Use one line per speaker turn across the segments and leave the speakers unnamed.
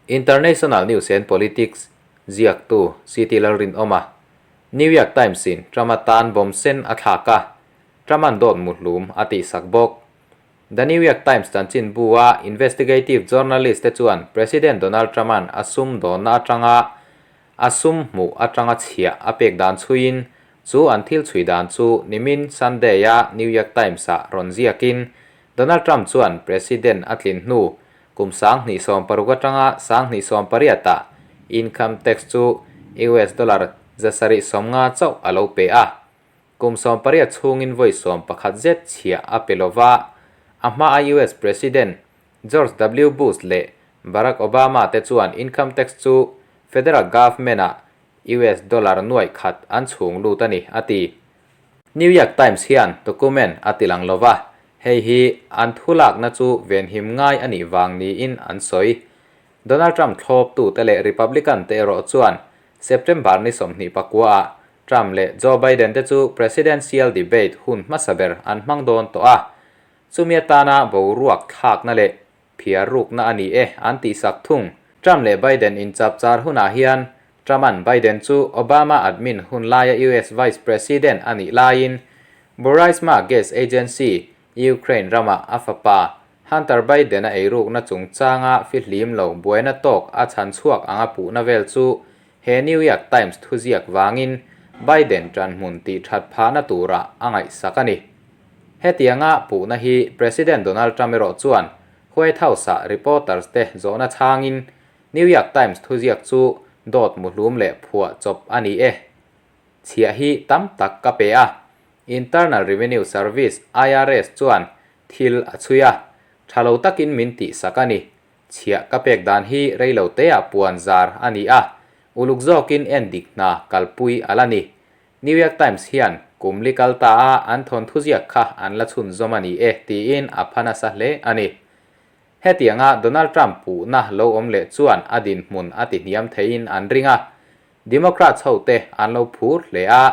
International News and Politics ziaktu CT Lalrinawma, New York Times-in Trump-a tan bawm sen a thlak a, Trump-a'n dawt muhlum a tihsak bawk. The New York Times chanchinbu-a investigative journalist te chuan President Donald Trump-a'n a sum dawnna atanga a sum hmuh atanga chhiah a pek dan chhuiin chu an thil chhui dan chu nimin Sunday-a New York Times-ah rawn ziakin Donald Trump chuan President a tlin hnu kum 2016 atanga 2018-ah income tax chu US dollar 750 chauh a lo pe a. Kum 18 chhungin vawi 11 zet chhiah a pe lo va, a hmaa US President George W Bush leh Barack Obama te chuan income tax chu federal government-ah US dollar nuaih khat an chhung lut a ni, a ti. New York Times hian document a ti lang lo va, hei hi an thulakna chu venhim ngai a nih vang niin an sawi. Donald Trump thlawptute leh Republican te erawh chuan September ni 29-ah Trump leh Joe Biden te chu presidential debate hun hmasa ber an hmang dawn tawh a, chumi atana boruak thlakna leh phiar rukna a ni e an tihsak thung. Trump leh Biden inchapchar hunah hian Trump-a'n Biden chu Obama admin hun laia US Vice President a nih laiin Burisma gas agency Ukraine rama a fapa Hunter Biden-a eirukna chungchanga fihlim lo buaina tawk a chhan chhuak anga puhna vel chu he New York Times thuziak vangin Biden ṭanhmun tih ṭhat phahna turah a ngaihsak a ni. Hetianga puhna hi President Donald Trump erawh chuan White House-ah reporters te zawhna chhangin New York Times thuziak chu dawt muhlum leh phuah chawp a ni e. Chhiah hi tam tak ka pe a, Internal Revenue Service, IRS, chuan thil a chhui a, tha lo takin min tihsak a ni. Chhiah ka pek dan hi rei lo teah puan zar a ni a, uluk zawkin en dik hna kalpui a la ni. New York Times hian kum li kal ta a an thawn thuziak kha an la chhunzawm a ni e tiin a pha nasa hle a ni. Hetianga Donald Trump puhna lo awm leh chuan a dinhmun a tihniam theiin an ring a, Democrats hote an lo phur hle a.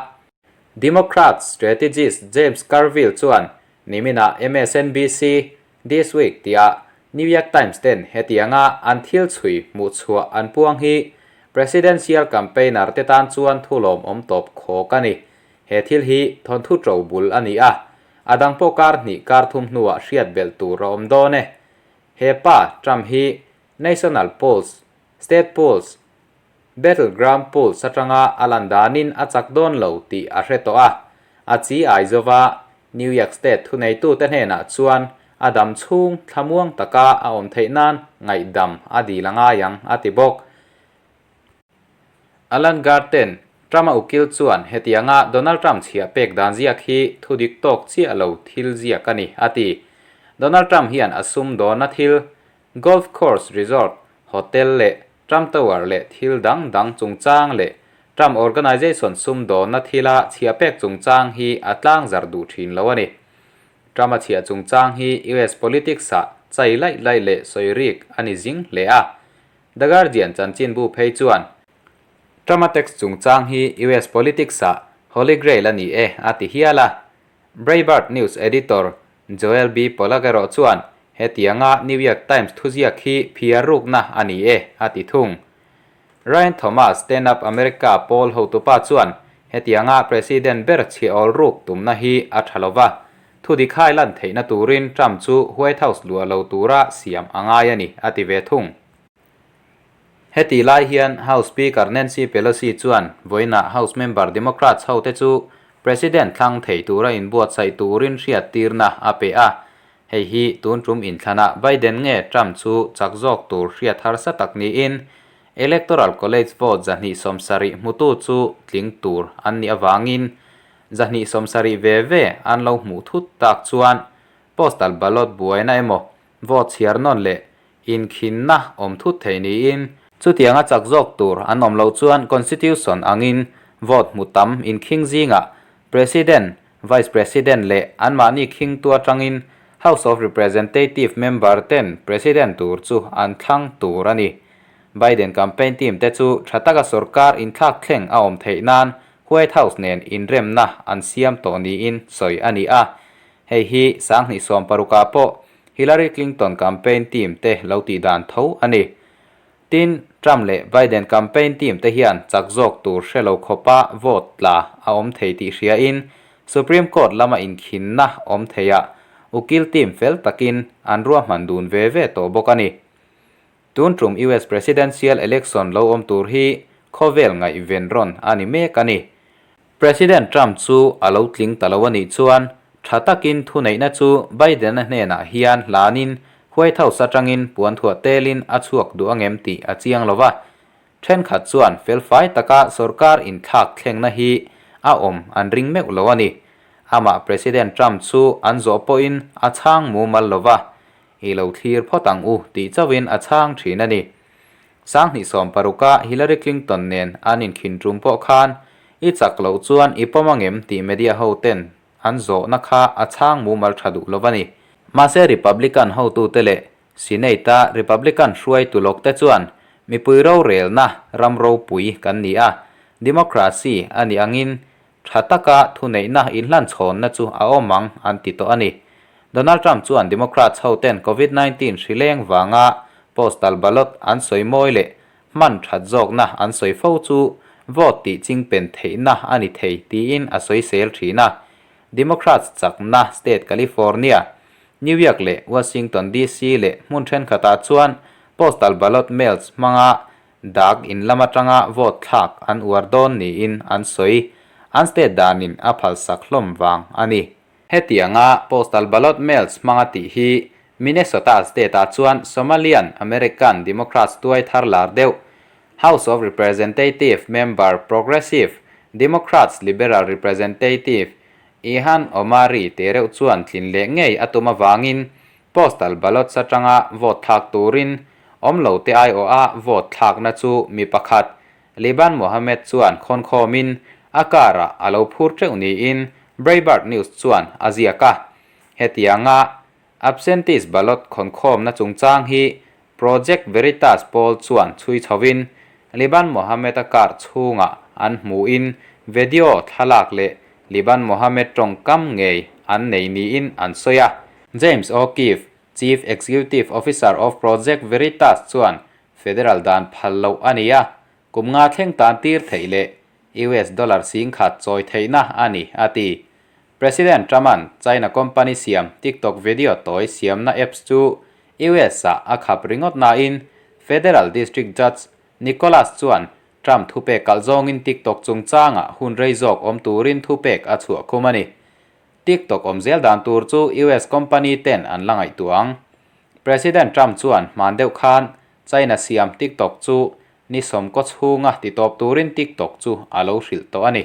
Democrats strategist James Carville chuan niminah MSNBC This Week tia New York Times ten hetianga an thil chhui hmuhchhuah an puang hi presidential campaigner te tan chuan thulawm awm tawp khawk a ni. He thil hi thawnthu to bul a ni a, a dang pawh kar hnih kar thum hnuah hriat belh tur a awm dawn e. He pa, Trump hi national polls, state polls, Battleground Polls atanga a lan danin a chak dawn lo tih a hre tawh a, a chi ai zova New York State thuneitute hnenah chuan a dam chhung thlamuang taka a awm theih nan ngaihdam a dil a ngai ang a ti bawk. Alan Garten, Trump-a ukil chuan hetianga Donald Trump chhiah pek dan ziak hi thudik tawk chiah lo thil ziak a ni a ti. Donald Trump hian a sum dawna thil Golf course resort, hotel leh Trump Tower leh thil dang dang chungchang leh Trump Organization sumdawnna thila chhiah pek chungchang hi a tlangzar duh thin lo a ni. Trump-a chhiah chungchang hi US politics-ah chai laih laih leh sawi rik a ni zing hle a. The Guardian chanchinbu phei chuan, Trump-a tax chungchang hi US politics-ah Holy Grail a ni e a ti hial a. Breitbart News editor Joel B. Pollack erawh chuan hetianga New York Times thuziak hi phiar rukna a ni e, a ti thung. Ryan Thomas, Stand Up America pawl hotupa chuan hetianga President ber chhiahawl ruk tumna hi a tha lova, thudikhai lan theihna turin Trump chu White House luah lo tura siam a ngai a ni, a ti ve thung. Heti lai hian House Speaker Nancy Pelosi chuan vawiinah House member Democrats hote chu President thlang thei tura inbuatsaih turin hriattirna a pe a. Hei hi tun tum inthlanah Biden nge Trump chu chak zawk tur hriat harsa tak niin Electoral College vote 270 hmutu chu tling tur an nih avangin 270 ve ve an lo hmuh thut tak chuan postal ballot buaina emaw vote chhiar nawn leh Inkhinna awm thut thei niin, chutianga chak zawk tur an awm loh chuan Constitution angin vote hmu tam inkhing zingah President, Vice President leh anmahni khingtu atangin House of Representative member ten President tur chu an thlang tur a ni. Biden campaign team te chu tha taka sorkar inthlak thleng a awm theih nan White House nen inremna an siam tawh niin sawi a ni a. Hei hi 2016 ah pawh Hillary Clinton campaign team te lo tih dan tho a ni. Tin, Trump leh Biden campaign team te hian chak zawk tur hre lo khawpa vote tla a awm thei tih hriain Supreme Court lama inkhinna awm theiah ukil team fel takin an ruahman dun ve ve tawh bawk a ni. Tun tum US Presidential Election lo awm tur hi khawvel ngaihven rawn a ni mek a ni. President Trump chu a lo tling ta lo a nih chuan tha takin thuneihna chu Biden-a hnenah hian hlanin White House atangin puanthuah telin a chhuak duh angem tih a chiang lo va. Thenkhat chuan felfai taka sorkar inthlak thlengna hi a awm an ring meuh lo a ni. Amah President Trump chu an zawh pawhin a chhang mumal lo va, I lo thlir phawt ang u tih chauhin a chhang thin a ni. 2016-a Hillary Clinton nen an inkhin tum pawh khan i chak loh chuan i pawm angem tih media ho ten an zawhna kha a chhang mumal tha duh lo a ni. Mahse Republican hotute leh Senate-a Republican hruaitu lawkte chuan mipui rorelna ram ropui kan ni a, democracy a nih angin Tha taka thuneihna inhlanchhawnna chu a awm ang an ti tawh a ni. Donald Trump chuan Democrats hoten Covid 19 hri leng vanga postal ballot an sawi mawi leh hman that zawkna an sawi fo chu vote tih chingpen theihna a ni thei tiin a sawi sel thin a. Democrats chakna state California, New York leh Washington DC leh hmun thenkhatah chuan postal ballot mails hmanga Dak in lam atanga vote thlak an uar dawn niin an sawi. An state danin a phalsak hlawm vang a ni. Hetianga postal ballot mails hmanga tih hi Minnesota state-ah chuan Somalian American Democrats tuai thar lar deuh, House of Representative member Progressive Democrats Liberal Representative Ilhan Omari te reuh chuan tlin leh ngei a tum avangin Postal ballots atanga vote thlak turin awm lo te aiawha vote thlakna chu mi pakhat, Liban Mohammed chuan khawnkhawmin a car-ah a lo phur teuh niin Breitbart News chuan a ziak a. Hetianga absentees ballot khawnkhawmna chungchang hi Project Veritas pawl chuan chhui chhovin Liban Mohammed-a car chhungah an hmuhin video thlalak leh Liban Mohammed tawngkam ngei an nei niin an sawi a. James O'Keefe, Chief Executive Officer of Project Veritas chuan federal dan phal loh a ni a, kum nga thleng tan tir theih leh US dollar 10,000 chawi theihna a ni, a ti. President Trump-a'n China company siam TikTok video tawi siamna apps chu US-ah a khap ringawt nain Federal District Judge Nicholas chuan Trump thupek kalh zawngin TikTok chungchangah hun rei zawk awm turin thupek a chhuah khum a ni. TikTok awm zel dan tur chu US company ten an la ngaihtuah ang. President Trump chuan hman deuh khan China siam TikTok chu ni sawmkaw chhunga titawp turin TikTok chu a lo hrilh tawh a ni.